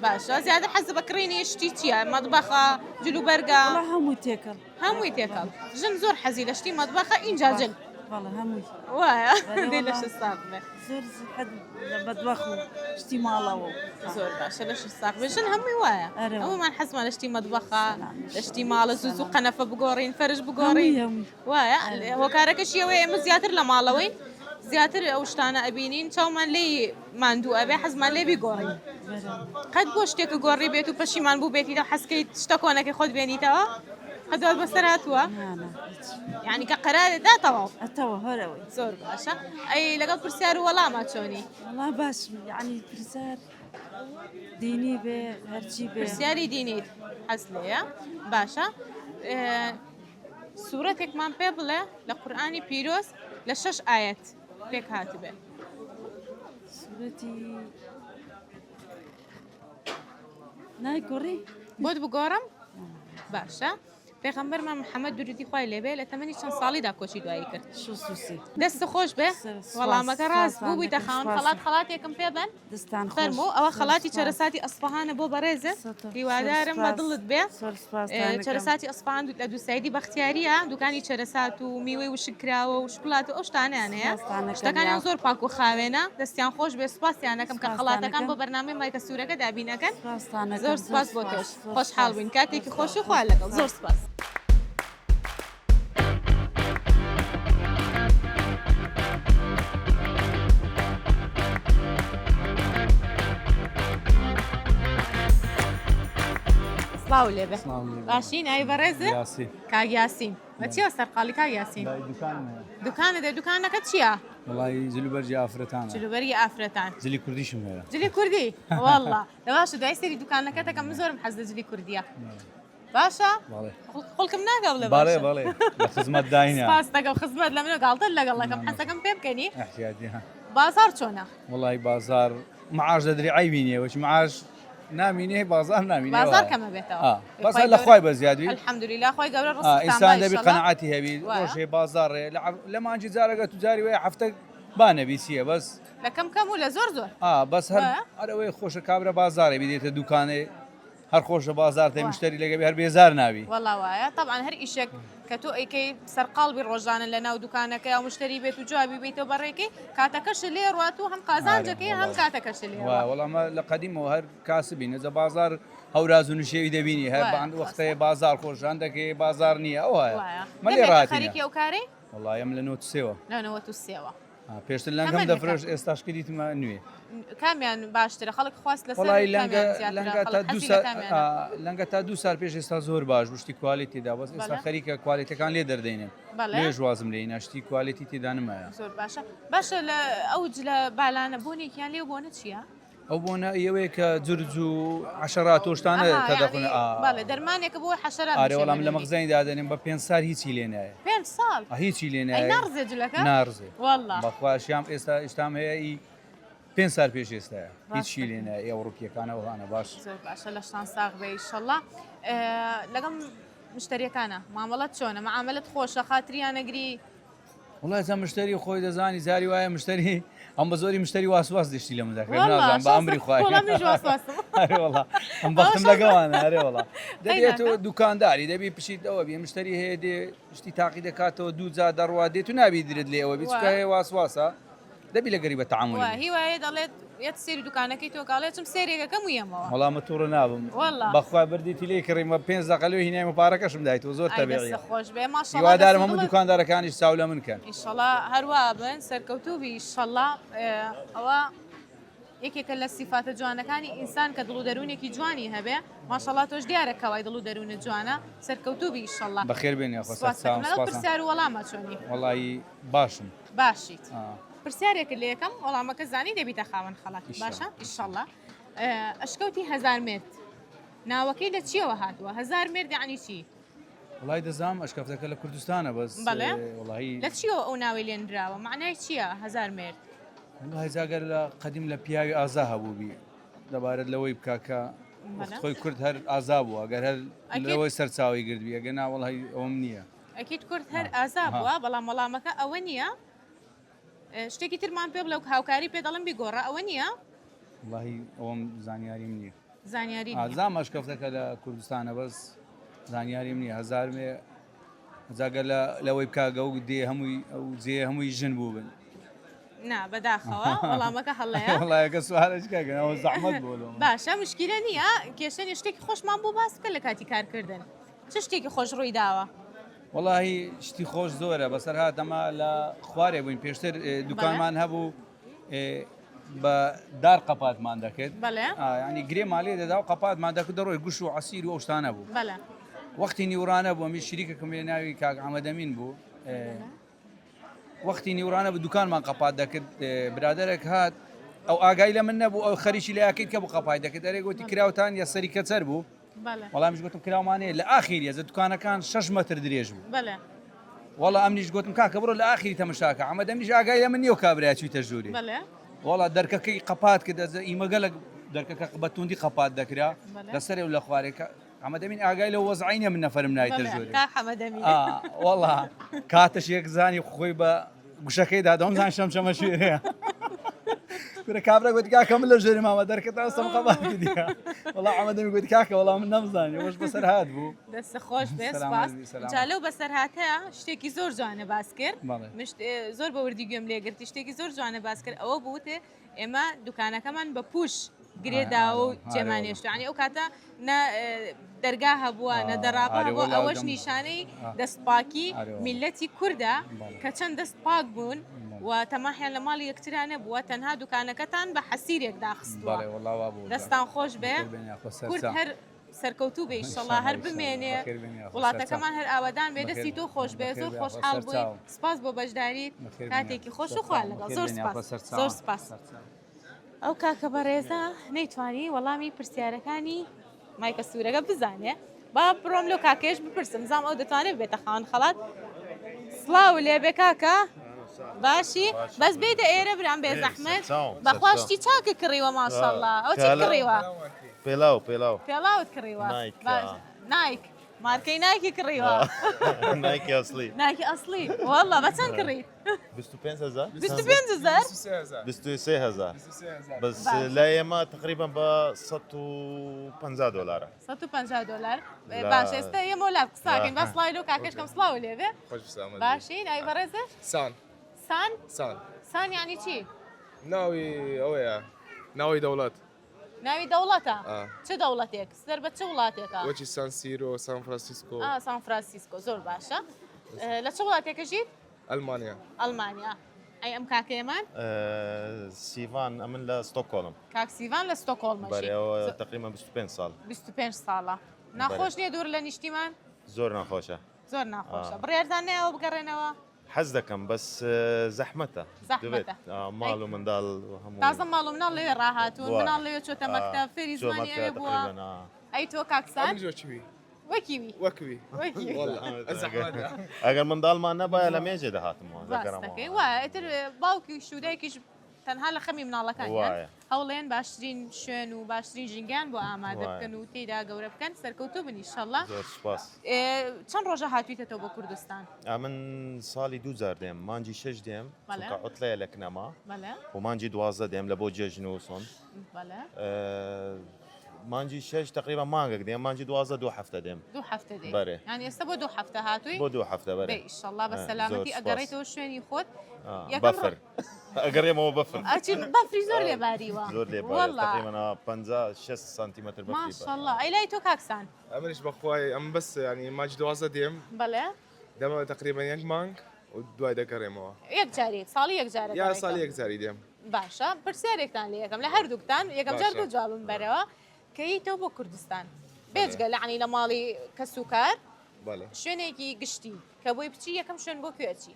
باشە زیاتر حەز بە کڕینی شتی چییە مەطبەخە جلوبەرگە هەموو تێکەڵ هەمووی تێکەڵ ژن زۆر حەزی لە شتی مەتبەخە ئینجا جل بەڵێ هەمووی وایە دەی لەشت ساغ بێ زۆر حەز لە مەتبەخ و شتی ماڵەوە زۆر باشە لەشت ساغ بێ ژن هەمووی وایە هەموومان حەزمان لە شتی مەتبەخە لە شتی ماڵە زوو زوو قەنەفە بگۆڕین فەرش بگۆڕین وایە هۆکارەکەشی ئەوەیە ئێمە زیاتر لە ماڵەوەین زیاتر ئەو شتانە ئەبینین چاومان لێی ماندوو ئەبێ حەزمان لێ بیگۆڕین قەت بۆ شتێکە گۆڕی بێت و پەشیمان بوو بێتیتەوە حەزکەیت شتە کۆنەکەی خۆت بێنیتەوە قەت وات بەسەر هاتووە یعنی کە قەرارت دا تەواو ئەتەوە هەرەوەی زۆر باشە ئەی لەگەڵ پرسیار و وەڵامە چۆنی وەڵا باش یعنی پرسیار دینی بێ هەرچی بێ پرسیاری دینیت حەز لێیە باشە سوورەتێکمان پێ بڵێ لە قورئانی پیرۆز لە شەش ئایەت پێک هاتبێ. سوورەتی نایگۆڕی؟ بۆت بگۆڕم؟ باشە. پێغەمبەرمان محەممەد درودی خوای لێبێ لە تەمەنی چەند ساڵیدا کۆچی دوایی کرد؟ 63. دەست خۆش بێ وەڵامەکە ڕاست بوو بوویتە خاوەن خەڵات خەڵاتێکم پێ بەن دەستان خۆش. فەرموو ئەوە زۆر خەڵاتی سوپاس. چەرەساتی ئەسفەهانە بۆ بەڕێزت زۆر هیوادارم بە سوپاس. دڵت بێ زۆر سوپاستان دەکەم. چەرەساتی ئەسفەهان لە دووسایدی بەختیاریە دوکانی چەرەسات و میوەی وشک کراوە و شوکولات و ئەو شتانەیان هەیە سوپاستان دەکەم شتەکانیان یاخ. زۆر پاک و خاوێنە دەستیان خۆش بێ سوپاسیان دەکەم کە سوپاستان خەڵاتەکان دەکەم. بۆ بەرنامەی مایکە سوورەکە دابین ئەکەن سوپاستان دەکەم. زۆر زۆر سوپاس بۆ سوپاس. تۆش زۆر خۆشحاڵ سوپاس. بووین کاتێکی زۆر خۆش و سوپاس. خوا لەگەڵ زۆر سوپاس. سڵاو لێبێ باشی ناوی بەڕێزت یاسین کاک یاسین بە چیەوە سەرقاڵی کاک یاسین دوکانە دە دوکانەکە چییە؟ وڵی جلوبەرگی ئافرەتان جلوبەرگی ئافرەتان جلی کوردیشم هەیە جلی کوردی والله دە باشە دوای سەیری دوکانەکەتەکەم من زۆرم حەز لە جلی کوردیە باشە خڵکم ناگە بڵێ بەڵێ بەڵێ لە خزمەت داینە سپاس دەکەم خزمەت لە منە گاڵتە لەگەڵەکەم حەزەکەم پێ بکەنی بازار چۆنە وڵی بازار معاش دەدری عیبی نییە وەچ معاش نامینێ بازار نامینێ بازار کەمە بێتەوە بازار لە خوای بەزیادوی الحمدلله خوای گەورە ڕزقتان ئینسان دەبی قەناعەتی هەبی ڕۆژێ بازاڕێ لە مانجی جارەگە توجاری وایە هەفتە با نەبی چییە بەس لە کەم کەم و لە زۆر زۆر ئا بەس هەر هەر ئەوەی خۆشە کابرا بازارێ بیدێتە دوکانێ هەر خۆشە بازار تێ مشتری لەگە بێ هەر بێزار نابی. وەڵا وایە تەبعەن هەر ئیشێک کە تۆ ئەیکەی سەرقاڵ بی ڕۆژانە لە ناو دوکانەکەیا و مشتری بێت و جوابی بیتەوە بەڕێکەی کاتەکەشت لێ ڕوات و هەم قازانجەکەی هەم کاتەکەشت لێ ڕوات. وایە وەڵا ئەمە لە قەدیمەوە هەر کاسبین ئەجا بازار هەوراز و نشێوی دەبینی هەر بە وەختەیە بازار خۆش هەندەکەی بازار نییە ئەوهایە وایە مە لێ دەمێکە ڕاتینە. خەریکی ئەو کارەی؟ وەڵا ئەم لە نۆت سێوە. لە 93 وە. پێشتر لەنگەم دەفرۆشت ئێستاش کە دیتمە نوێ. کامیان باشترە خەڵک خواست لەسەر وەڵی کامیان زیاترە خەڵک حەزی لە کامیانە؟ لەنگە تا دوو سال پێش ئێستا زۆر باش بوو شتی quality دا بەس ئێستا خەریکە کوالێتەکان لێ دەردەینن لێش وازم لێ هینا شتی quality تێدا نمایە. زۆر باشە باشە لە ئەو جلە بالانە بۆنێکیان لێ بۆنە چییە؟ ئەو بۆنە ئەوەیە کە جرج و حەشەرات و شتانە ئەها کە دەخۆن یەعنی ئا بەڵێ دەرمانێکە بۆ حەشەرات ئارێ بچێ وەڵام لە لە ملی. مەخزەنی دادەنێم بە پێنج سال هیچی لێ نایە پێنج ساڵ ئا هیچی لێ ئەی نایە ناڕزێ جلەکە ناڕزێ واللە بەخوا شیام ئێستا ئیشتام هەیە ئی پێنج سال پێش ئێستایە هیچی ڕاستە لێ نایە ئی ئەوڕوپیەکانە ئەوهانە باش زۆر باشە لەشتان ساغ بێ ئیشەڵا ئێ، لەگەڵ مشتەریەکانە مامەڵەت چۆنە معامەلەت خۆشە خاتریان ئەگری وڵای جا مشتری خۆی دەزانی جاری وایە مشتری ئەم بە زۆری مشتری واسواس دشتی لە من دەکرێت نازانم بە ئەمری خوای وڵا ئەم بەختم لەگەوانە هەرێ وڵا دەبێت تۆ دوکانداری دەبی پشیت ئەوە بێ مشتری هەیە دێ شتی تاقی دەکاتەوە دوو جا دەڕوا دێت و نابی درت لێ ئەوە بی چکە هەیە واسواسە دەبی لە گەری بە تەعامولی وا هیوایە دەڵێت یەت سێری دوکانەکەی تۆ کاڵێ چم سێرێکەکەم و یەمەوە. وەڵا من توڕە نابم وەڵا. بەخوا بردیتی لێی کڕیمە پێنج دەقە لێ هینایم و پارەکەشم دایتەوە زۆر ئای تەبیعیە دەستت خۆش بێ ماشەڵا هیوادارم دەست و هەموو دڵت دوکاندارەکانیش چاو لە من کەن. ئیشەڵا هەروا بن سەرکەوتوو بی ئیشەڵا ئەوە یەکێکە لە سیفاتە جوانەکانی ئینسان کە دڵ و دەروونێکی جوانی هەبێ ماشەڵا تۆش دیارە کەوای دڵ و دەروونت جوانە سەرکەوتوو بی ئیشەڵا بەخێر بێن یاخوا سپاس سەرچاوم دەکەم لەگەڵ سپاسان پرسیار و وەڵاما چۆنی؟ وەڵایی باشم. باشیت پرسیارێکت لێ یەکەم وەڵامەکە زانی دەبیتە خاوەن خەڵات باشە ئیشەڵا ئەشکەوتی هەزار مێرد ناوەکەی لە چیەوە هاتووە هەزار مێرد یعنی چی وڵی دەزانم ئەشکەفتەکە لە کوردستانە بەس بەڵێ وڵی لە چیەوە ئەو ناوی لێنراوە معنای چییە هەزار مێرد وڵی جاگەر لە قەدیم لە پیاوی ئازا هەبووبی دەبارەت لەوەی بکە کە خۆی کورد هەر ئازا بووە گەر هەر لەوەی سەرچاوی گردبی ئەگە ناوەڵی ئەوم نییە ئەکید کورد هەر ئازا بووە بەڵام وەڵامەکە ئەوە نییە شتێکی ترمان پێ بڵێ و هاوکاری پێ دەڵم بیگۆڕە ئەوە نییە وڵی ئەوم زانیاریم نییە زانیاری ئازام ئەشکەفتەکە لە کوردستانە بەس زانیاریم نییە هەزارمێ جاگە لە لەوەی بکگە و دێ هەمووی ئەو جێ هەمووی ژن بوو بن نا بەداخەوە وەڵامەکە هەڵەیە وڵایەکە سوالێک کاکەەوە زەحمەت بۆ باشە مشکیلە نییە کێشەنی شتێکی خۆشمان بۆ باس بکە لە کاتی کارکردن چ شتێکی خۆش ڕووی داوە؟ وەڵاهی شتی خۆش زۆرە بەسەر هات ئەمە لە خوارێ بووین پێشتر دوکانمان هەبوو بە دار قەپاتمان دەکرد ینی گرێ مالێ دەدا و قەپاتمان دەکرد دەڕۆی گوش و عسیر و ئەو شتانە بوو وەختی نیورانە بوو ئەمی شریکەکەم لێ ناوی کاک ئەمەدەمین بوو وەختی نیوڕانە بوو دوکانمان قەپات دەکرد برادەرێک هات ئەو ئاگای لە من نەبوو ئەو خەریکی لە یاکەی کە بوو قەپای دەکرد ئەرێ گوتی کراوتان یا سەری کەچەر بوو وەڵامیش گوتم کراومانەیە لە ئاخیری ئەزە دوکانەکان 6 مەتر درێژ بوو وەڵا ئەمنیش گوتم کاکە بڕۆ لە ئاخیری تەمەشاکە ئەمە دەمیش ئاگای لە من نییە و کابرا چوویتە ژووری وەڵا دەرکەکەی قەپات کرد ئەزە ئیمە گەلک دەرکەکە بە توندی قەپات دەکرا لەسەرێ و لە خوارێکە حەمەدەمین ئاگای لەو وەزعەی نیە من نەفەرم نایتە ژوورێ. کاک حەمەدەمین. ئا وەڵا کاتەش یەک زانی خۆی بە گوشەکەی دا دەم زان شەمشەمە شێرەیە. کورە کابرا گوتی کاکە من لە ژێری مامە دەرکەتە ئەستم قەبات کردیە. وەڵا حەمەدەمین گوتی کاکە وەڵا من نەمزانی ئەوەش بەسەر هات بوو. دەست خۆش بێ سەلامەت سپاس. بی سەلامەت. جا لەو بەسەرهاتەیە شتێکی زۆر جوانە باس کرد. بەڵێ. من شت- زۆر بە وردی گوێم لێ گرتی شتێکی زۆر جوانە باس کرد ئەوە بوو وتێ ئێمە دوکانەکەمان بە پوش گرێ داوە و جێمان هێشتووە یانی ئەو کاتە نە دەرگا هەبووە نە دەرابە هەبووە ئەوەش نیشانەی دەستپاکی میلەتی کوردە کە چەند دەست پاک بوون و تەماحیان لە ماڵی یەکترا نەبووە تەنها دوکانەکەتان بە حەسیرێک داخستووە دەستان خۆش بێ کورد هەر. سەرکەوتوو بێ ئیشەڵا هەر بمێنێ وڵاتەکەمان هەر ئاوەدان بێ دەستی تۆ خۆش بێ زۆر خۆشحاڵ بووین سپاس بۆ بەشداریت کاتێکی خۆش و خوا لەگەڵ زۆر سپاس زۆر سپاس. ئەو کاکە بەڕێزە نەیتوانی وەڵامی پرسیارەکانی مایکە سوورەکە بزانێ با بڕۆم لەو کاکەیش بپرسم زام ئەو دەتوانێت بێتە خاوەن خەڵات سڵاو لێبێ کاکە باشی بەس بێتە ئێرە برام بێ زەحمەت بەخوا شتی چاکە کڕیوە ماشەڵڵا ئەو چی کڕیوە پێلاو پێلاو پێڵاوت کڕیوە نایک مارکەی نایکی کڕیوە نایکی ئەسلی نایکی ئەسلی والله بە چەند کڕیت 25000 25000 23000 بەس لای ئێمە تقریبا بە 150 دلارە 150 دلار باش ئێستا ئێمە لات قساکەین با سڵاوی لەو کاکەش کەم سڵاو لێ بێ باشین ئای بەڕێزە سان سان سان سان یعنی چی ناوی ئەوەیە ناوی دەوڵەت ناوی دەوڵەتە؟ چ دەوڵەتێک؟ سەر بە چ وڵاتێکە؟ وەکی سان سیرۆ، سان فرانسیسکۆ. ئا سان فرانسیسکۆ زۆر باشە. لە چ وڵاتێکە ژیت؟ ئەلمانیا. ئەلمانیا. ئەی ئەم کاکەیەمان؟ سیڤان ئەمن لە ستۆکۆڵم. کاک سیڤان لە ستۆکۆڵمە ژی. بەرێ ئەوە تەقریبەن 25 ساڵ. 25 ساڵە. ناخۆش نییە دوور لە نیشتیمان؟ زۆر ناخۆشە. زۆر ناخۆشە. بڕیارتان نەیاوە بگەڕێنەوە؟ حەز دەکەم بەس زەحمەتە زەحمەتە ماڵ و منداڵ هەموو تازە ماڵ و مناڵ لەوێ ڕاهاتوون مناڵ لەوێ چۆتە مەکتەب فێری زمانی ئەوێ بووە ئەی تۆ کاکسان وەکی وی وەکی وی ئەگەر منداڵمان نەبایە لە مێژێ دەهاتمەوە ڕاستەکەی وایە ئیتر باوکی شوودایکیش تەنها لە خەمی مناڵەکانیان هەوڵێن باشترین شوێن و باشترین ژینگەیان بۆ ئامادە بکەن و تێیدا گەورە بکەن سەرکەوتوو بن ئیشەڵا. زۆر سوپاس. چەند ڕۆژە هاتوویتەتەوە بۆ کوردستان؟ ئەمن ساڵی دوو جار دێم مانگی شەش دێم چونکە عوتڵەیە لە کنەما و مانگی 12 دێم لە بۆ جێژن و سۆن. مانگی شەش تقریبا مانگێک دێم مانگی 12 دوو هەفتە دێم. دوو هەفتە دێی. بەرێ. یانی ئێستا بۆ دوو هەفتە هاتووی؟ بۆ دوو هەفتە بەرێ. بێ ئیشەڵا بە سەلامەتی ئەگەڕێیتەوە شوێنی خۆت. بەفر. ئەگەڕێمەوە بەفر. ئەچی بەفری زۆر لێ باریوە. زۆر لێ باریوە تقریبا 50 60 سانتیمەتر بەفری. ماشەڵا ئەی لای تۆ کاک سان؟ ئەمنیش بەخوای ئەم بەس ینی مانگی 12 دێم. بەڵێ. دەمە تقریبا یەک مانگ و دوای دەگەڕێمەوە. یەک جاری ساڵی یەک جارە. یا ساڵی یەک جاری دێم. باشە پرسیارێکتان لێ یەکەم لە هەردووکتان یەکەم جار تۆ جوابم بەرەوە کە ییتەوە بۆ کوردستان بێجگە لە عنی لە ماڵی کەسوکار شوێنێکی گشتی کە بۆی بچی یەکەم شوێن بۆ کوێ ئەچی؟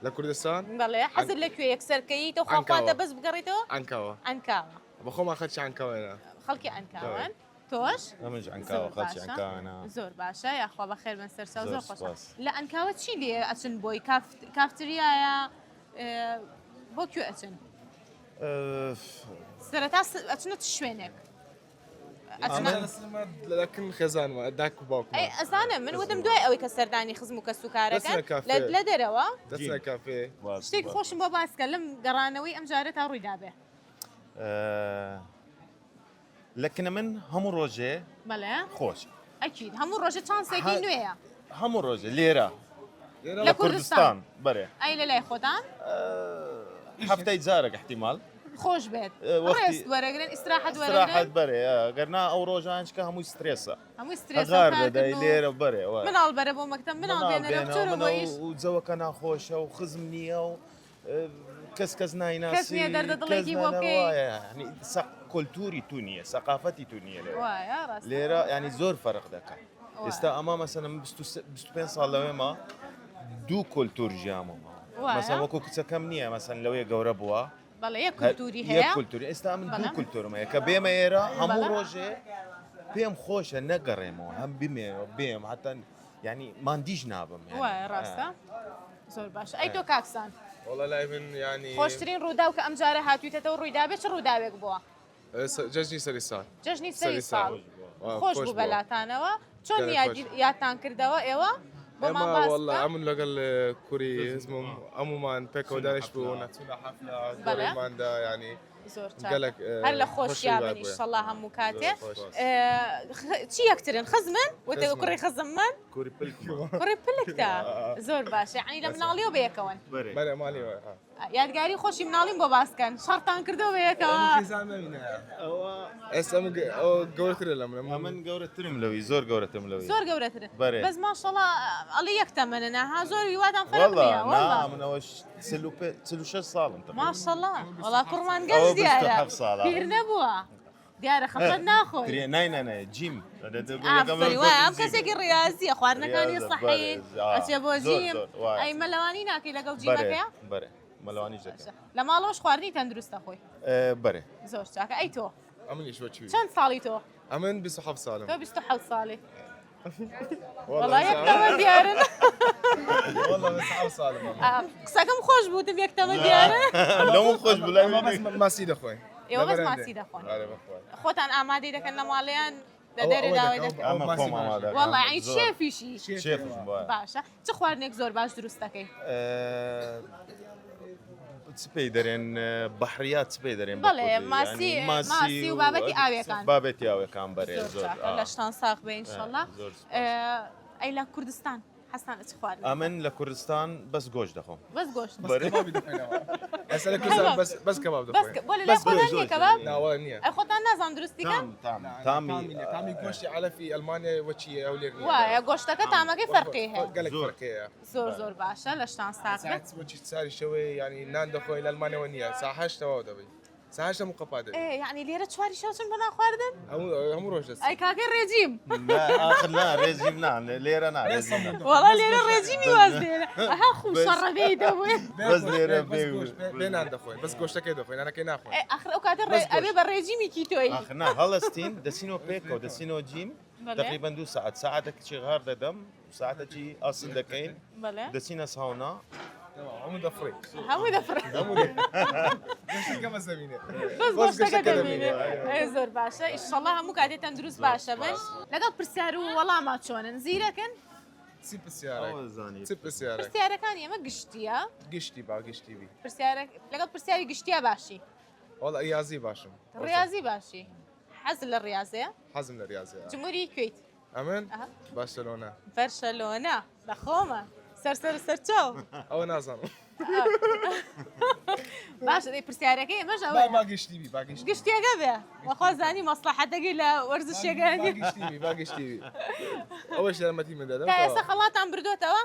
لە کوردستان؟ بەڵێ حەزت لە کوێ یەکسەر کە ییتەوە خواخواتە بەس بگەڕێیتەوە؟ عەنکاوە. عەنکاوە. بە خۆمان خەڵکی عەنکاوەینە. خەڵکی عەنکاوەن. تۆش؟ ئەمنش عەنکاوە خەڵکی عەنکاوەنە. زۆر باشە یاخوا بەخێر بن سەرچاو زۆر خۆشە. لە عەنکاوە چی لێ ئەچن بۆی کافتریایە بۆ کوێ ئەچن؟ سەرەتا ئەچنە چ شوێنێک؟ لەکن خێزانمە داک و باوکم ئەی ئەزانم من وتم دوای ئەوەی کە سەردانی خزم و کەس و کارەکەن لە دەرەوە دەچنە کافێ شتێک خۆشم بۆ باسکە لەم گەڕانەوەی ئەم جارە تا ڕووی دابێ لە کنە من هەموو ڕۆژێ بەڵێ خۆش ئەکید هەموو ڕۆژێ چانسێکی نوێیە هەموو ڕۆژێ لێرە لە کوردستان بەرێ ئەی لە لای خۆتان هەفتەی جارێک احتیمال خۆش بێت ڕێست وەرەگرن ئیسراحەت وەرەگرن بەرێ گەرنا ئەو ڕۆژانچکە هەمووی سترێسە هەمووی سترێسە غار دەدەی لێرە بەرێ مناڵ بەرە بۆ مەکتەب مناڵ بێنەرە بچۆرە بۆ ئیش و جەوەکە ناخۆشە و خزم نییە و کەس کەس نایناسی کەس نییە دەردە دڵێکی بۆ بکەی کولتوری تو نییە سەقافەتی تو نییە لێرە لێرە ینی زۆر فەرق دەکات ئێستا ئەمە مەسەلەن من 25 ساڵ لەوێمە دوو کولتور ژیامەوە مەسەلەن وەکو کچەکەم نییە مەسەلەن لەوەیە گەورە بووە بەڵێ یەک کولتوری هەیە یەک کولتوری ئێستا من دوو کولتورم هەیە کە بێمە ئێرە هەموو ڕۆژێ پێم خۆشە نەگەڕێمەوە هەم بمێەوە بێم هەتا ینی ماندیش نابم وایە ڕاستە زۆر باش ئەی تۆ کاکسان وەڵا لای من ینی خۆشترین ڕووداو کە ئەم جارە هاتوویتەتەوە ڕوویدابێ چ ڕووداوێک بووە جەژنی سەری ساڵ. جەژنی سەری ساڵ خۆش بوو بەلاتانەوە چۆن یادتان کردەوە ئێوە بۆمان باس بکە. ئەمن لەگەڵ کوری هزمم ئەمومان پێکەوە دانیشت بوو نەچوونە حەفلە گۆڕیماندا ینی زۆر گەلک هەر لە خۆشیا بن ئیشەڵا هەموو کاتێ چی یەکترن خزمن وتە کوڕی خزم من کوڕی پلکتە زۆر باشە یعنی لە مناڵیەوە بەیەکەوەن بەرێ ماڵیەوە یادگاری خۆشی مناڵیم بۆ باس کەن شەڕتان کردەوە بەیەکەوە ئێستا من ئەو گەورەترە لە من من گەورەترم لەوی زۆر گەورەترم لەوی زۆر گەورەترن بەس ماشەڵا ئەڵێ یەک تەمەنن ها زۆر هیوادان فەرق نییە والله منەوەش 46 ساڵم ماشەڵا وەڵا کوڕمان گەنج دیارە پیر نەبووە. دیارە خەفەت ناخۆی. ترێ نای نا نای جیم. ئافەرین وایە ئەم کەسێکی ڕیازیە خواردنەکانی سەحین ئەچێ بۆ جیم ئەی مەلەوانی ناکەی لەگەڵ جیمەکەیە؟ بەرێ مەلەوانیش دەکەم. لە ماڵەوەش خواردنی تەندروست دەخۆی؟ بەرێ. زۆر چاکە ئەی تۆ؟ ئەمنیش وەکی. چەند ساڵی تۆ؟ ئەمن 27 ساڵم. تۆ 27 ساڵی. وەڵا یەک تەمەن دیارن. والله 27 ساڵم. قسەکەم خۆش بوو وتم یەک تەمەن دیارن. لەوم خۆش بوو لای بەس ماسی دەخۆین. ئێوە بەس ماسی دەخۆن. خۆتان ئامادەی دەکەن لە ماڵیان لە دەرێ داوای دەکەن؟ ئەمە خۆم ئامادە دەکەم. وەڵا یعنی شێفیشی. شێفیشم وایە. باشە چ خواردنێک زۆر باش دروست دەکەی؟ چ پێی دەرێن بەحریات چ پێی دەرێن بەڵێ ماسی ماسی و بابەتی ئاویەکان بابەتی ئاوەکان بەرێ زۆر لەشتان ساغ بێ ئینشەڵا ئەی لە کوردستان حەستان چ خواردن ئەمن لە کوردستان بەس گۆشت دەخۆم بەس گۆشت ئێستا لە کوردستان بەس بەس کەباب دەخۆین بەس بۆ لە خۆتان نییە کەباب نا وەڵا نییە ئەی خۆتان نازان دروستی کەن تامی تامی گۆشتی عەلەفی ئەڵمانیا وەچی هەولێر نییە وایە گۆشتەکە تامەکەی فەرقی هەیە گەلێک فەرقی هەیە زۆر زۆر باشە لەشتان ساغ بێت. ساعت وەچی چاری شەوێ یانی نان دەخۆی لە ئەڵمانیاوە نییە ساعت هەشت تەواو دەبی ساعت هەشت هەموو قەپا دەبی. ئێ یانی لێرە چواری شەو چون بۆ نان خواردن؟ هەموو ڕۆژ دەچن. ئەی کاکەی ڕێجیم. نا ئاخر نا ڕێجیم نا لێرە نا ڕێجیم نا. وەڵا لێرە ڕێجیمی واز دێنە. ئەها خو شەڕە بێی دەبووی. بەس لێرە بێ بێ نان دەخۆین بەس گۆشتەکەی دەخۆین نانەکەی ناخۆین. ئێ ئاخر ئەو کاتە ئەبێ بە ڕێجیمی کیتۆیی. ئاخر نا هەڵەستین دەچینەوە پێکەوە دەچینەوە جیم تەقریبەن دوو ساعت ساعتێک غار دەدەم ساعتەکی ئاسن دەکەین دەچینە ساونا هەموو دەفڕی هەموو دەفڕی بەس گۆشتەکە دەمینێ زۆر باشە ئیشەڵا هەموو کاتێ تەندروست باشە بن لەگەڵ پرسیار و وەڵاما چۆنن زیرەکن چی پرسیارێک چ پرسیارێک پرسیارەکانی ئەمە گشتیە گشتی با گشتی بی پرسیارێک لەگەڵ پرسیاری گشتیە باشی وەڵا ڕیاضی باشم ڕیاضی باشی حەز لە ڕیاضەیە حەزم لە ڕیاضەیە جمهوری کوێیت ئەمن بارسێلۆنا. بەرشەلۆنە لە خۆمە سەر سەر سەر چاو. ئەوە نازانم. باشە دەی پرسیارەکەی ئێمەش ئەوەیە. با گشتی بی با گشتی. گشتیەکە بێ بەخوا زانی مەسڵەحەتەکەی لە وەرزشیەکانی. با گشتی بی با گشتی بی. ئەوەش یارمەتی من دەدەم. تا ئێستا خەڵاتان بردۆتەوە؟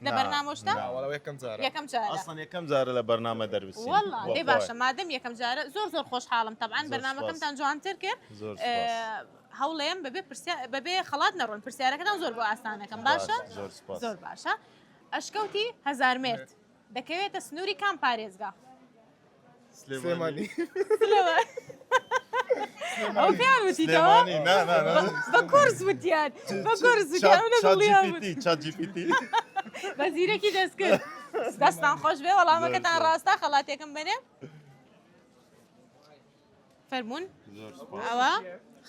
لە بەرنامەشتا؟ نا وەڵا یەکەم جارە. یەکەم جارە. ئەسڵەن یەکەم جارە لە بەرنامە دەربچین. وەڵا دەی باشە مادەم یەکەم جارە زۆر زۆر خۆشحاڵم تەبعەن بەرنامەکەمتان جوانتر کرد. زۆر سوپاس. هەوڵێم بەبێ پرسیار بەبێ خەڵات نەڕۆن پرسیارەکەتان زۆر بۆ ئاسانەکەم باشە؟ زۆر سوپاس. زۆر باشە. ئەشکەوتی هەزارمێرد دەکەوێتە سنووری کام پارێزگا؟ سلێمانی. ئەو پێیان وتیتەوە؟ سلێمانی نا نا نا. بە کورس وتیان بە کورس وتیان ئەو لە دڵیان وت. چات جی پی تی. بە زیرەکی دەستکرد. دەستان خۆش بێ وەڵامەکەتان ڕاستە خەڵاتێکم بەنێ. فەرموون ئەوە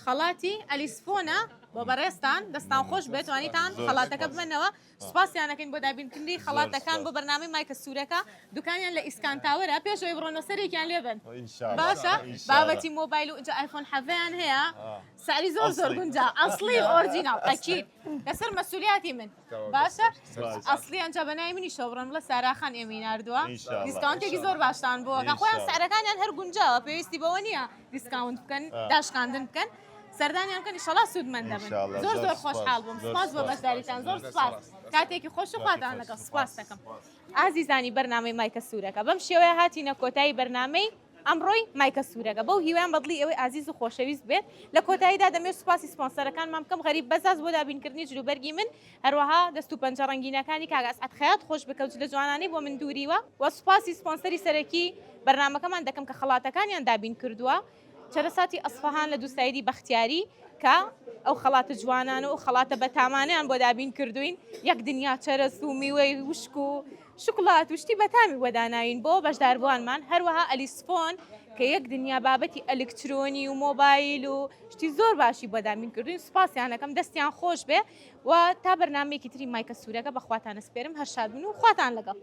خەڵاتی ئەلیسفۆنە بۆ بەڕێزتان دەستان خۆش بێت توانیتان خەڵاتەکە ببەنەوە سوپاسیانەکەین بۆ دابینکردنی خەڵاتەکان بۆ بەرنامەی مایکە سوورەکە دوکانیان لە ئیسکان تاوەرە پێشەوەی بڕۆنەوە سەرێکیان لێبن باشە بابەتی مۆبایل و ئینجا ئایفۆن حەڤیان هەیە سعری زۆر زۆر گونجا ئەسڵی ئۆرجیناڵ ئەکید لەسەر مەسولیاتی من باشە ئەسڵی ئەنجا بە ناوی منیشەوە بڕۆن بڵێ سارا خان ئێمەی ناردووە discount ێکی زۆر باشتان بۆ ئەکا خۆیان سعرەکانیان هەر گونجاوە پێویستی بەوە نییە discount بکەن داشکاندن بکەن سەردانیان بکەن ئیشەڵا سوودمەند دەبن زۆر زۆر خۆشحاڵ بووم سپاس بۆ بەشداریتان زۆر سپاس کاتێکی خۆش و خواتان لەگەڵ سپاس دەکەم ئازیزانی بەرنامەی مایکە سوورەکە بەم شێوەیە هاتینە کۆتایی بەرنامەی ئەمڕۆی مایکە سوورەکە بەو هیوایەم بەدڵی ئێوەی ئازیز و خۆشەویست بێت. لە کۆتاییدا دەمەوێت سوپاسی سپۆنسەرەکانمان بکەم، غەریب بەزاز بۆ دابینکردنی جلوبەرگی من، هەروەها دەست و پەنجە ڕەنگینەکانی کاک ئەسعەد خەیات خۆش بکە و جلە جوانانەی بۆ من دووریوە، وە سوپاسی سپۆنسەری سەرەکی بەرنامەکەمان دەکەم کە خەڵاتەکانیان دابین کردووە، چەرەساتی ئەسفەهان لە دووسایدی بەختیاری کە ئەو خەڵاتە جوانانە و خەڵاتە بەتامانەیان بۆ دابین کردووین، یەک دنیا چەرەس و میوەی وشک و شوکولات و شتی بەتامی بۆ داناوین بۆ بەشداربووانمان، هەروەها ئەلیسفۆن کە یەک دنیا بابەتی ئەلکترۆنی و مۆبایل و شتی زۆر باشی بۆ دابین کردوین، سوپاسیان ئەکەم دەستیان خۆش بێ و تا بەرنامەیەکی تری مایکە سوورەکە بە خواتان ئەسپێرم هەر شاد بن و خواتان لەگەڵ.